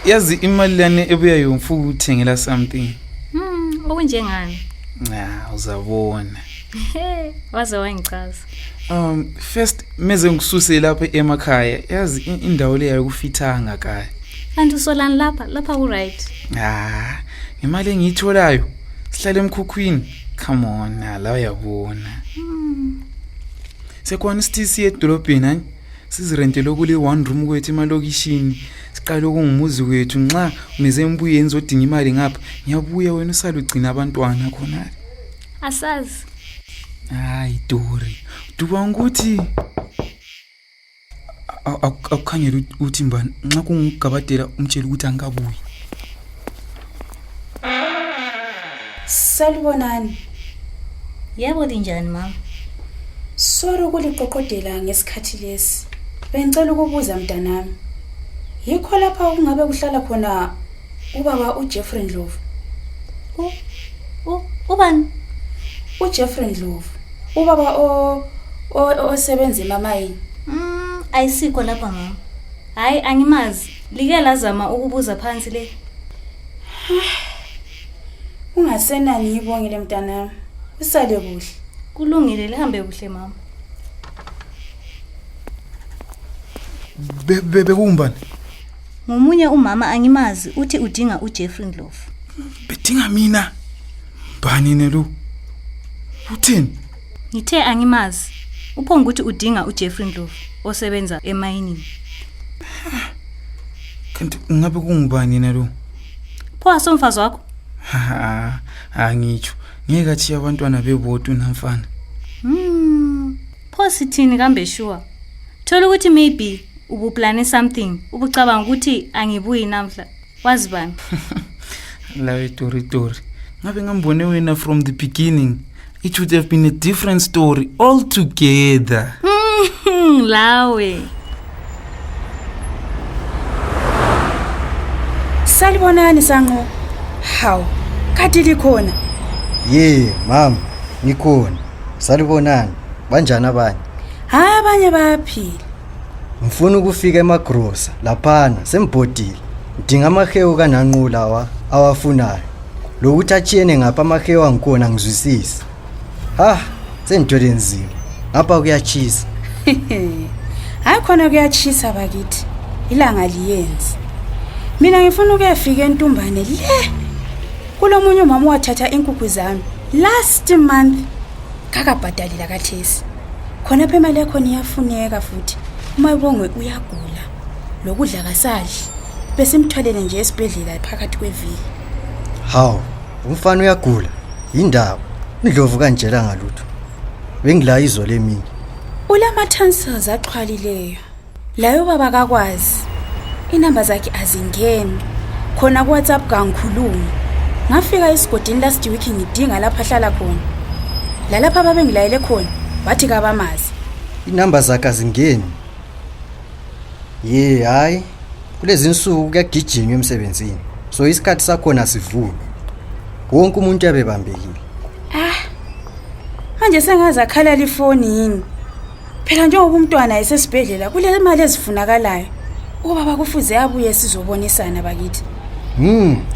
Yazi imali lane ebuya yomfuku ukuthengela something. Okunjengani? Uzabona. Waze wangichaza. First meze ngisusele lapha emakhaya. Yazi indawo le yakufithanga kaya. Kanti usolani lapha ku right. Imali engiyitholayo sihlala emkhukhwini. Come on, la uyabona. Sekwana sitisi edolobheni sizirentele kule one room kwethu emalokishini. Siqala ukungumuzi kwethu nxa umeze embuye nizodinga imali ngapha. Ngiyabuya wena usala ugcina abantwana khona. Asazi. Hayi Dori. Duba ukuthi akukhanyela uthi mbani nxa kungigabadela umtshela ukuthi angikabuyi. Salibonani. Yebo linjani mama? Sorry ukuliqoqodela ngesikhathi lesi. Bengicela ukubuza mntanami. Yikho lapha kungabe kuhlala khona ubaba uJeffrey Ndlovu? Ubani? uJeffrey Ndlovu. Ubaba osebenza emamayini. Ayisikho lapha mama. Hayi angimazi. Like lazama ukubuza phansi le. Ungasenani ngibongile mntanami. Usale kuhle. Kulungile lihambe kuhle mama. Bebe kumbani? Ngomunye umama angimazi uthi udinga uJeffrey Ndlovu. Bedinga mina. Bani nelo? Uthini? Ngithe angimazi. Uphonga ukuthi udinga uJeffrey Ndlovu osebenza emayinini. Kanti ungabe kungubani nelo? Pho asomfazi wakho? Ngitsho. Ngeke athi abantwana bebodwa namfana. Pho sithini kambe sure? Thola ukuthi maybe ubuplane something, ubucabanga ukuthi angibuyi namhla. Wazi bani? Lawe Dori. Ngabe ngambone wena from the beginning. It would have been a different story altogether. Lawe. Salibonani sanqo. Haw. Kati likhona. Mama, ngikhona. Salibonani. Banjani abanye? Abanye bayaphila. Ngifuna ukufika emagrosa laphana sembhodile. Ngidinga amahewu kananqula awafunayo. Lokuthi achiyene ngapha amahewu angikona ngizwisisa. Sengithwele nzima. Ngapha kuyachisa. Hayi khona kuyachisa bakithi. Ilanga liyenzi. Mina ngifuna ukuyafika entumbane le. Kulomunye umama wathatha inkukhu zami last month kakabhadalila kathesi. Khona phe imali yakho niyafuneka futhi. Umayibongwe uyagula. Lokudla kasadli. Besimthwalele nje esibhedlela phakathi kweviki. Hawu, umfana uyagula. Indaba. Ndlovu kanjela ngalutho. Bengila izolo emini. Ulama tonsils axhwalileyo. Layo baba kakwazi. Inamba zakhe azingeni. Khona ku WhatsApp kangikhulumi. Ngafika esigodini last week ngidinga lapha hlala khona. La lapha babengilayele khona bathi kabamazi. Inamba zakhe azingeni. Hayi. Kulezi insuku kuyagijinywa emsebenzini. So isikhathi sakhona sivule. Wonke umuntu yabebambekile. Manje sengaza khala ifoni yini. Phela njengoba umntwana esesibhedlela kule imali ezifunakalayo. Ubaba kufuze abuye sizobonisana bakithi.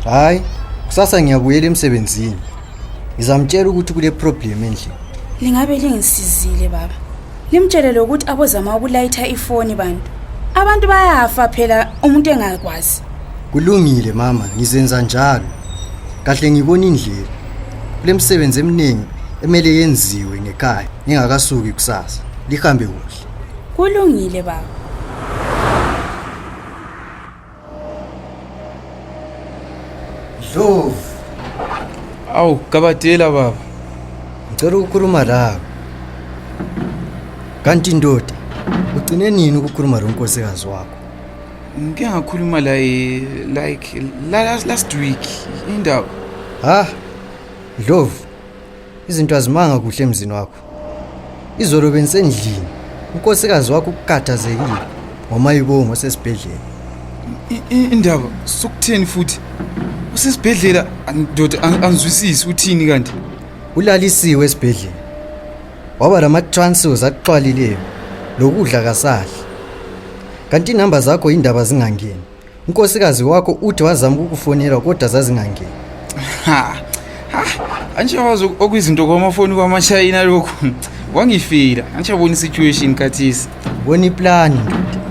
Hayi. Kusasa ngiyabuyela emsebenzini. Ngizamtshela ukuthi kule problem endlini. Lingabe lingisizile baba. Limtshele ukuthi abozama ukulayitha ifoni bantu. Abantu bayafa phela umuntu engakwazi. Kulungile mama, ngizenza njalo. Kahle ngibona indlela. Kule msebenzi eminingi emele yenziwe ngekhaya ngingakasuki kusasa. Lihambe kuhle. Kulungile baba. Ndlovu. Awu, kabadela baba. Ngicela ukukhuluma la. Kanti ndoda, ugcine nini ukukhuluma lonkosikazi wakho? Ngike ngakhuluma like last week. Indaba. Ndlovu. Izinto azimanga kuhle emzini wakho. Izolo bensendlini. Unkosikazi wakho ukukhathazekile ngoma yibongo sesibhedlela. Indaba sokutheni futhi? Usesibhedlela ndoda angizwisisi uthini kanti? Ulalisiwe esibhedlela. Waba lama transfers axhwalileyo lokudla kasadla. Kanti inamba zakho indaba zingangeni. Unkosikazi wakho uthi wazama ukukufonela kodwa zazingangeni. Anje wazi okuyizinto kwamafoni kwamashayina lokho. Wangifila. Anje abona situation kathisi. Bona iplan.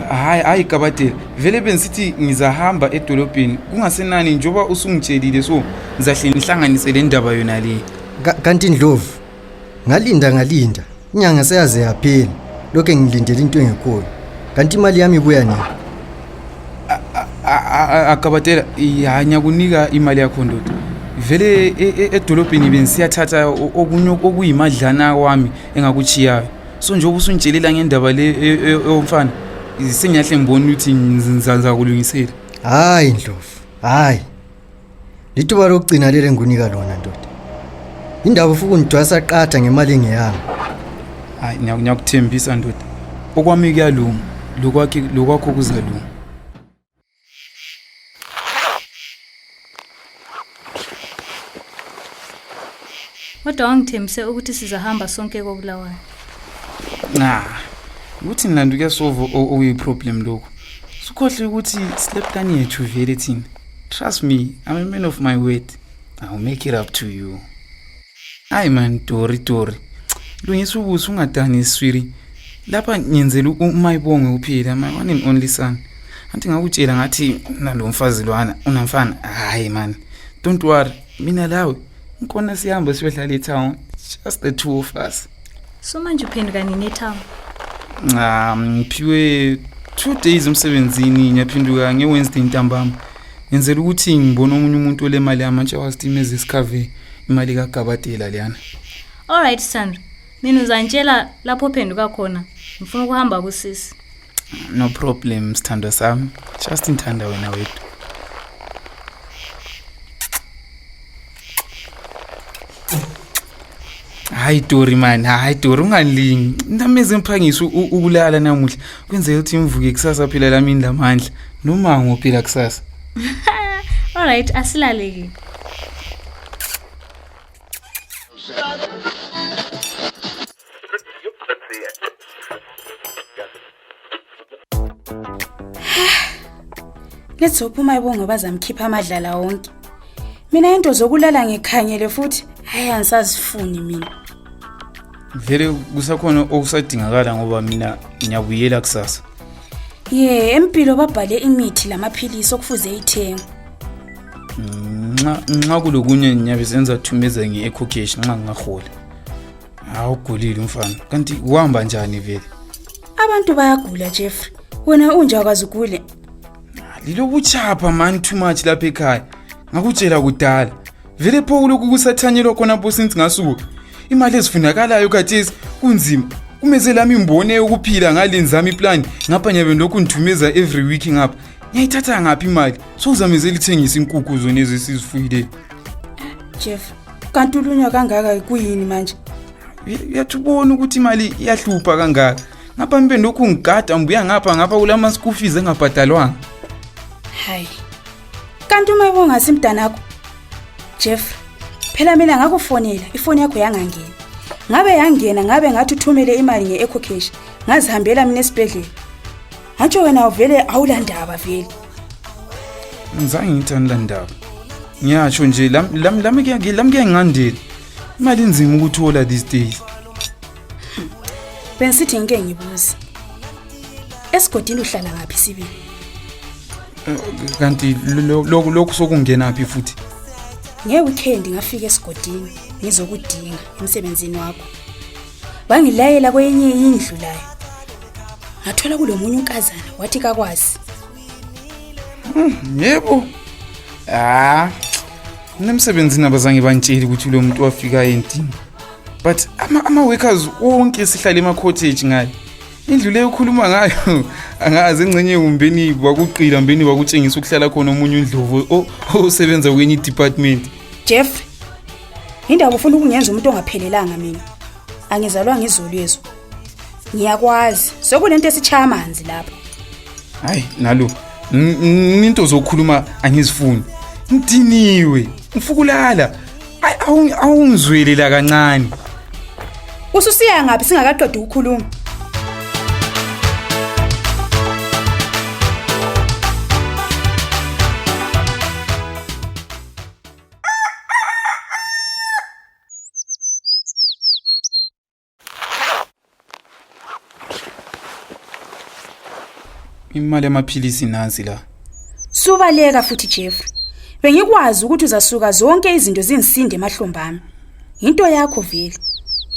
Hayi Kabatela. Vele benisithi ngizahamba edolobheni. Kungasenani njoba usungitshelile so ngizahle nihlanganise le ndaba yona le. Kanti Ndlovu. Ngalinda. Inyanga seyaze yaphela. Lokho ngilindele into engekho. Kanti imali yami ibuya nini? Akabatela yanya kunika imali yakho ndoda. Vele edolobheni bengisiyathatha okunye okuyimadlana kwami engakuchiyayo. So njengoba usungitshelela ngendaba le yomfana, sengiyahle ngibona ukuthi ngizanza kulungisela. Hayi Ndlovu, hayi. Lithuba lokugcina lele ngunika lona ndoda. Indaba ufuku ngidwasa qatha ngemali engeyami. Hayi ngiyakuthembisa ndoda. Okwami kuyalunga, lokwakho kuzalunga. Kodwa wangithembise ukuthi sizahamba sonke koBulawayo. Ukuthi nilanda kuyasolve okuyiproblem lokho. Sukhohle ukuthi sileplan yethu vele thina. Trust me, I'm a man of my word. I'll make it up to you. Hayi man, Tori. Lungisa ubuso ungadani iswiri. Lapha ngiyenzela umayibonge uphila, my one and only son. Anti ngakutshela ngathi nalomfazi lwana unamfana. Hayi man. Don't worry. Mina lawe ngikona sihamba siyohlala eTown. Just the two of us. So manje uphenduka nini eTown? Ngiphiwe 2 days umsebenzini ngiyaphinduka ngeWednesday ntambama. Ngenzela ukuthi ngibone omunye umuntu ole mali yamanje wastimeza isikhave imali kaGabatela leyana. All right Sandra. Mina uzantshela lapho uphenduka khona. Ngifuna ukuhamba kusisi. No problem sithandwa sami. Just inthanda wena wethu. Hayi Tori man, hayi Tori ungalingi. Ndameze mphangiso ukulala namuhla. Kwenzela ukuthi imvuke kusasa phela lami indamandla. Noma ngophila kusasa. All right, asilaleke. Let's hope umayibonga bazamkhipha amadlala wonke. Mina into zokulala ngikhanyele futhi hayi angisazifuni mina. Vele kusakhona okusadingakala ngoba mina ngiyabuyela kusasa. Empilo babhale imithi lamaphilisi okufuze ithenge. Nxa kulokunye ngiyabe senza thumeza ngeecocation nxa ngingahola. Awugulile umfana. Kanti uhamba njani vele? Abantu bayagula Jeffrey. Wena unja kwazi ugule. Lilo buchapha man too much lapha ekhaya. Ngakutshela kudala. Vele pho lokhu kusathanyelwa khona pho since ngasuka. Imali ezifunakalayo kathesi kunzima. Kumeze lami imbone ukuphila ngalenzami iplan. Ngapha nyabe lokhu ngithumeza every week ngapha. Ngiyayithatha ngaphi imali? So uzamezela ithengisa inkukhu zona ezisizifuyile. Jeff, kanti ulunya kangaka kuyini manje? Uyathubona ukuthi imali iyahlupha kangaka. Ngapha mbe lokhu ngigada ngibuya ngapha kulama school fees engabhadalwanga. Hayi. Kanti umayibonga ngasimntanakho. Jeff, phela mina ngakufonela, ifoni yakho yangangena. Ngabe yangena ngabe ngathi uthumele imali ngeecocation. Ngazihambela mina esibhedlela. Hatsho wena uvele awulandaba vele. Ngizange ngithanda ndaba. Ngiyasho nje lami kuyangandela. Imali inzima ukuthola these days. Bensithi ngeke ngibuze. Esigodini uhlala ngaphi sibili? Kanti lokho sokungena phi futhi? Ngeweekend ngafika esigodini ngizokudinga emsebenzini wakho. Bangilayela kwenye indlu layo. Ngathola kulomunye unkazana wathi kakwazi. Yebo. Nemsebenzini abazange bantsheli ukuthi lo muntu wafika endini. But ama workers wonke sihlala ema-cottage ngayo. Indlu leyo ukhuluma ngayo angaze engcenye umbeni wakuqila mbeni wakutshengisa ukuhlala khona omunye uNdlovu osebenza kwenye department. Jeff, indaba ufuna ukungenza umuntu ongaphelelanga mina. Angizalwa ngizolwezo. Ngiyakwazi. Sokunento esichaya amanzi lapha. Hayi nalo. Into zokukhuluma angizifuni. Ngidiniwe. Ngifukulala. Awungizwelela kancane. Ususiya ngaphi singakaqedi ukukhuluma? imali yamaphilisi nansi la. Subaleka futhi Jeffrey. Bengikwazi ukuthi uzasuka zonke izinto zingisinde emahlombami. Into yakho vele.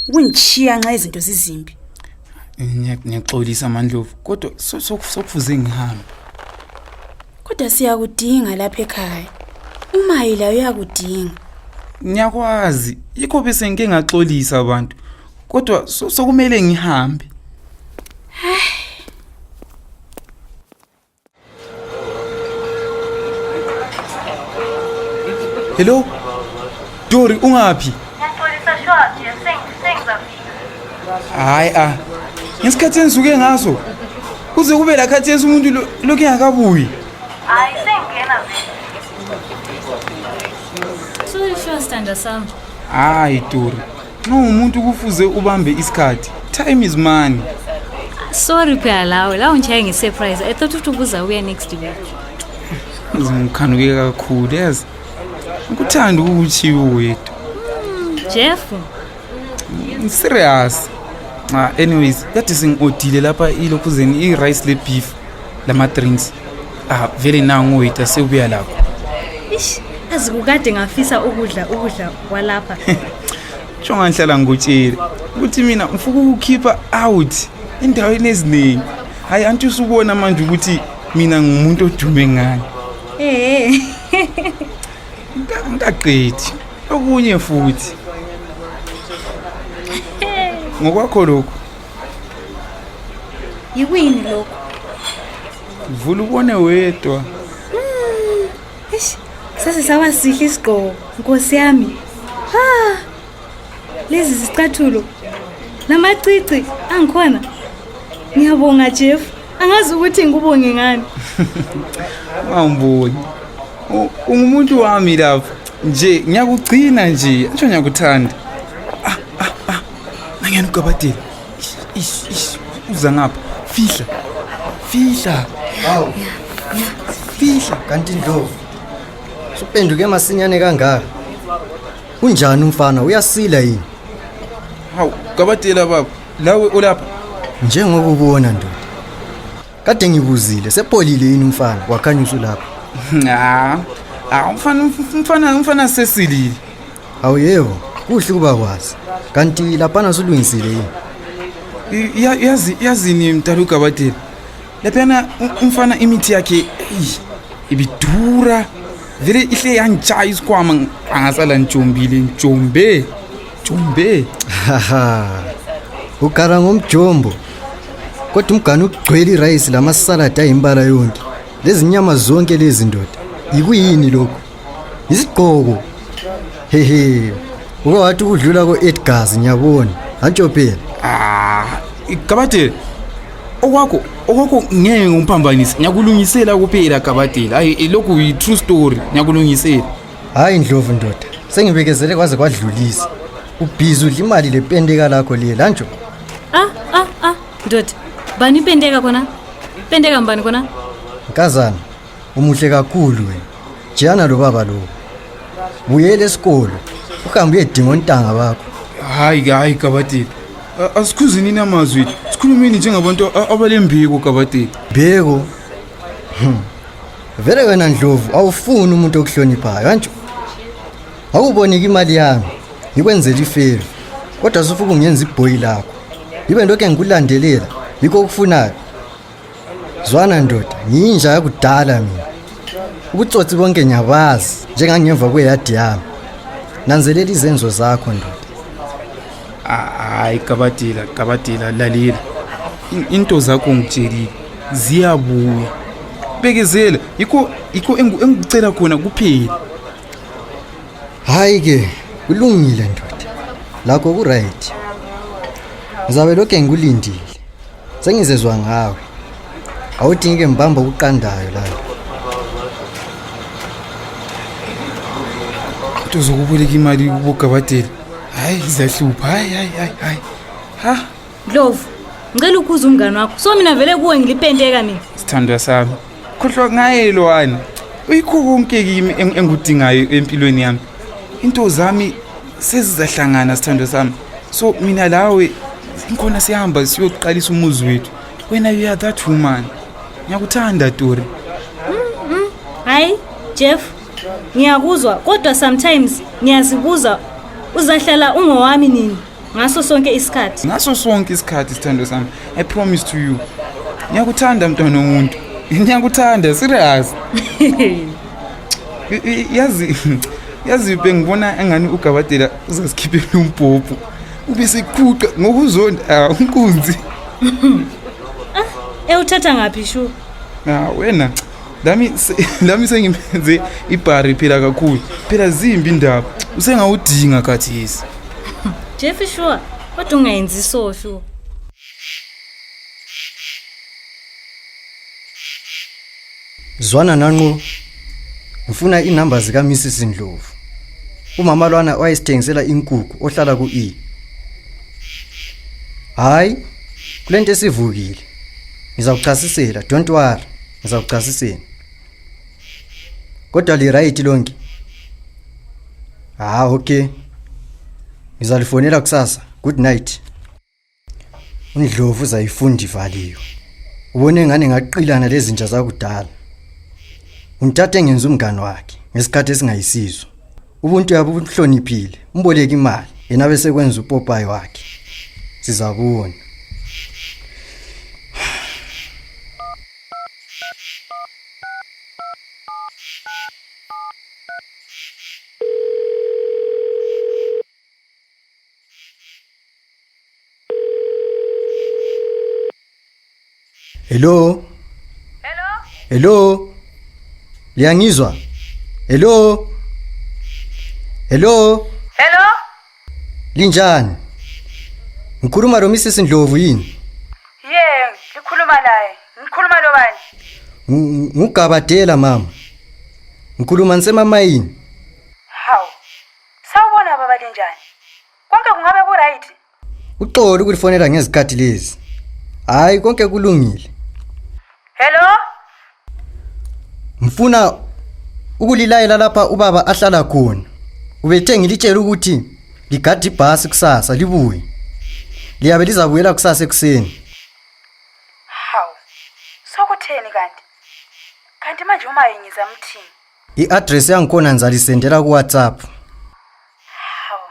Ukungichiya nxa izinto zizimbi. Ngiyaxolisa MaNdlovu, kodwa sokufuze ngihambe. Kodwa siyakudinga lapha ekhaya. Uma yila uyakudinga. Ngiyakwazi, yikho bese ngeke ngaxolisa abantu. Kodwa sokumele ngihambe. Hello? Dori, ungaphi? Ngixolisa short, sengizafika. Hayi ngesikhathi enisuke ngaso. Kuze kube la khathi umuntu lokhu engakabuyi. Hayi sengena vele. Sorry sure standa sami. Hayi Dori. No umuntu kufuze ubambe isikhathi. Time is money. Sorry phela la ungichaye ngesurprise. I thought ubuza uya next week. Ngikhanuke kakhulu yazi. Ngikuthanda ukuchiwe wethu. Jeff. Serious. Anyways, that singodile lapha ilokhuzeni i-rice le beef lama drinks. Vele nangu wethu sewubuya lapho. Ish, azikukade ngafisa ukudla kwalapha. Jonga ngihlala ngikutshela ukuthi mina ngifuna ukukhipha out endaweni eziningi. Hayi anti usubona manje ukuthi mina ngumuntu odume ngani. Ngaqethi okunye futhi. Ngokwakho lokho. Yikwini lokho? Vula ubone wedwa. Ish, sase sawa sihle isigqoko, Nkosi yami. Lezi zicathulo. Namacici angikhona. Ngiyabonga Jeff. Angazi ukuthi ngikubonge ngani. Awumboni. Ungumuntu wami lapha. Nje ngiyakugcina nje, ngisho ngiyakuthanda. Nangiyani uGabatela. Ish uza ngapha. Fihla. Hawu. Fihla kanti Ndlovu. Supenduke masinyane kangaka. Kunjani umfana uyasila yini? Hawu Gabatela baba. Lawe olapha. Njengoba ubona ndoda. Kade ngibuzile sepolile yini umfana wakhanya usulapha. Umfana sesilile. Awu yebo, kuhle kuba kwazi. Kanti lapha sulungisile yini? Yazini mtalu Gabatela. Lapha umfana imithi yakhe ibidura. Vele ihle yanjaya isikwama angasala njombe. Haha. Ukara ngomjombo. Kodwa umganu ugcwele irice lamasalad ayimbala yonke. Lezi nyama zonke lezi ndoda. Yikuyini lokho? Isigqoko. Hehe. Uba wathi ukudlula ko-Edgars ngiyabona. Hantsho phela. Gabatela. Okwakho ngeke ngimphambanise. Ngiyakulungisela kuphela Gabatela. Hayi lokhu yi true story. Ngiyakulungisela. Hayi Ndlovu ndoda. Sengibekezele kwaze kwadlulisa. Ubhizi udla imali lependeka lakho liye lantsho. Ndoda. Bani pendeka kona? Pendeka mbani kona? Nkazana, umuhle kakhulu wena. Jiyana lo baba lo. Buyele esikolo. Uhambe uyedinga ontanga bakho. Hayi Gabatela. Asikhuze nini amazwi. Sikhulumeni njengabantu abalembiko Gabatela. Bheko. Vele wena Ndlovu awufuni umuntu okuhloniphayo kanjalo. Awubonike imali yami. Ngikwenzela ifelo. Kodwa sufuka ungenza ibhoyi lakho. Ibe ndokho ngikulandelela. Yikho okufunayo. Zwana ndoda, ngiyinja yakudala mina. Ubutsotsi bonke ngiyabazi njengangemva kweyadi yami. Nanzelela izenzo zakho ndoda. Hayi Gabatela lalela. Into zakho ngitshelile ziyabuya. Bekezela, yikho engikucela khona kuphela. Hayi ke, kulungile ndoda. Lakho ku right. Ngizabe lokho ngilindile. Sengizezwa ngawe. Awudinge mbamba ukuqandayo la. Uzokuboleka imali kubo Gabatela. Hayi izahlupha. Hayi. Ndlovu, ngicela ukhuza umngane wakho. So mina vele kuwe ngilipendeka mina. Sithandwa sami. Khohlwa ngaye lwana. Uyikho konke kimi engudingayo empilweni yami. Into zami sezizahlangana sithandwa sami. So mina lawe inkhona sihamba siyoqalisa umuzi wethu. Wena you are that woman. Ngiyakuthanda Tori. Hayi Jeff, ngiyakuzwa kodwa sometimes ngiyazibuza uzahlala ungowami nini ngaso sonke isikhathi. Ngaso sonke isikhathi sithando sami. I promise to you. Ngiyakuthanda mntwana womuntu. Ngiyakuthanda serious. Yazi bengibona engani uGabadela uzasikhipela umbhobho. Ubesiqhuqa ngokuzonda unkunzi. Uthatha ngaphi shu? Wena lami sengimenze ibhari phela kakhulu. Phela Zimbi indaba. Usengawudinga khathesi. Jeff sure, kodwa ungayenzi so sure. Zwana nanqo. Ngifuna inamba zika Mrs Ndlovu. Umama lwana wayesithengisela inkukhu ohlala ku-E. Hayi, kulento esivukile. Ngizakuchasisela, don't worry. Ngizakuchasisela. Kodwa li right lonke. Okay. Ngizalifonela kusasa. Good night. uNdlovu uzayifunda ivaliyo. Ubone ngane ngaqilana lezi zinja zakudala. Umthathe ngenza umngane wakhe ngesikhathi esingayisizwe. Ubuntu yabo ubuhloniphile, umboleka imali, yena bese kwenza uPopayi wakhe. Sizabona. Hello? Hello? Liyangizwa? Hello? Hello? Linjani? Ngikhuluma lo Mrs Ndlovu yini? Ngikhuluma naye. Ngikhuluma nobani? Ngugabadela mama. Ngikhuluma nisemamayini. Hawu. Sawubona baba linjani? Konke kungabe ku right? Uxolo ukufonela ngezikhathi lezi. Hayi konke kulungile. Hello? Ngifuna ukulilayela lapha ubaba ahlala khona. Ubethe ngilitshela ukuthi ligadi ibhasi kusasa libuye. Liyabe lizabuyela kusasa ekseni. Hawu. Sokutheni kanti? Kanti manje uma ngizamthini? I-address yangikhona ngizalisendela ku WhatsApp. Hawu.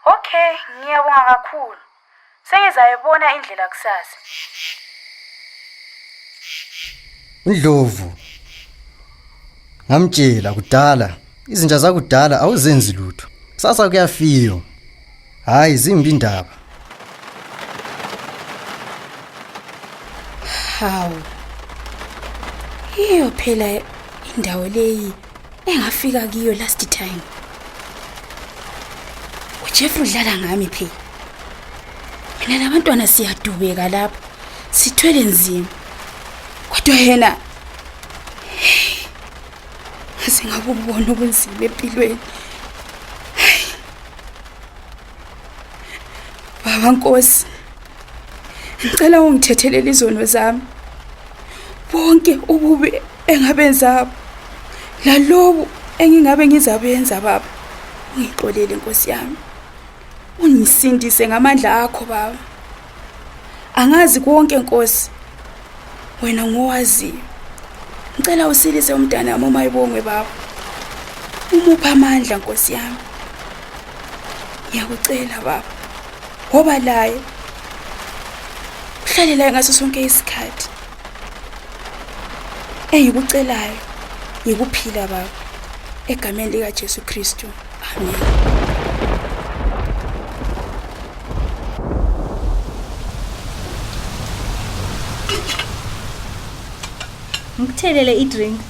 Okay, ngiyabonga kakhulu. Sengizayibona indlela kusasa. uNdlovu ngamtshela kudala izinja zakudala awuzenzi lutho. Sasa kuyafiyo. Hayi Zimbi indaba. Hawu. Iyo phela indawo leyi engafika kiyo last time. uJeff udlala ngami phela. Mina labantwana siyadubeka lapha. Sithwele nzima. Kodwa yena singabubona ubunzima empilweni. Baba Nkosi, ngicela ungithethelele izono zami. Bonke ububi engabenza lalobu engingabe ngizabenza baba. Ungixolele Nkosi yami. Ungisindise ngamandla akho baba. Angazi konke Nkosi. Wena ngowazi. Ngicela usilise umntana wami umayibongwe baba. Umupha amandla Nkosi yami. Ngiyakucela baba. Ngoba laye uhlale la ngaso sonke isikhathi. Engikucelayo ngikuphila baba. Egameni lika Jesu Kristu. Amen. Ngikuthelele i-drink.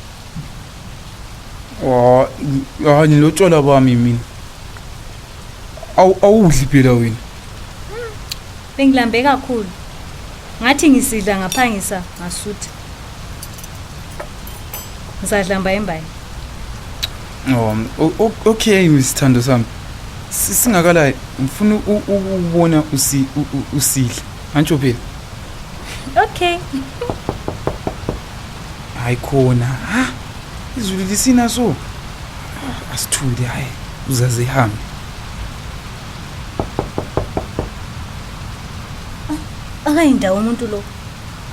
Nilotshola bami mina. Awudli phela wena. Bengilambe kakhulu. Ngathi ngisidla ngaphangisa ngasutha. Ngizadlamba embayi. Okay Msithando sami. Singakala ngifuna ukubona usidla. Antsho phela. Okay. Hayi khona. Izulu lisina so. Asithule hayi uzaze hambe. Akayindawo umuntu lo.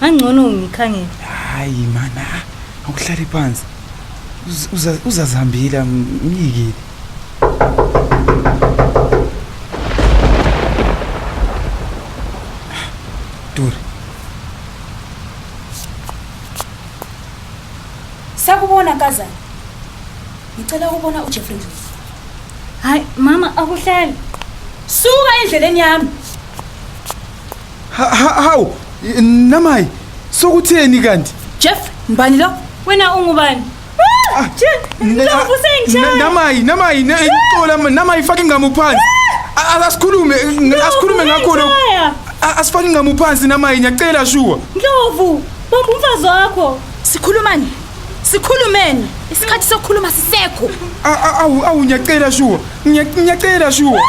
Angcono ungikhangele. Hayi mana, awuhlale phansi. Uzazihambela mnyikile. Duri. Sakubona nkazana. Ngicela ukubona uJeffrey Ndlovu. Hayi mama akuhlali. Suka endleleni yami. Hawu, namayi. Sokutheni kanti? Jeff, ngibani lo? Wena ungubani? Ndlovu sengijaya. Namayi, namayi fucking ngamuphansi. Asikhulume ngakho lo. Asifaki ngamuphansi namayi, ngiyacela shuwa. Ndlovu, bamba umfazi wakho. Sikhulumeni. Isikhathi sokukhuluma sisekho. Ngiyacela shuwa.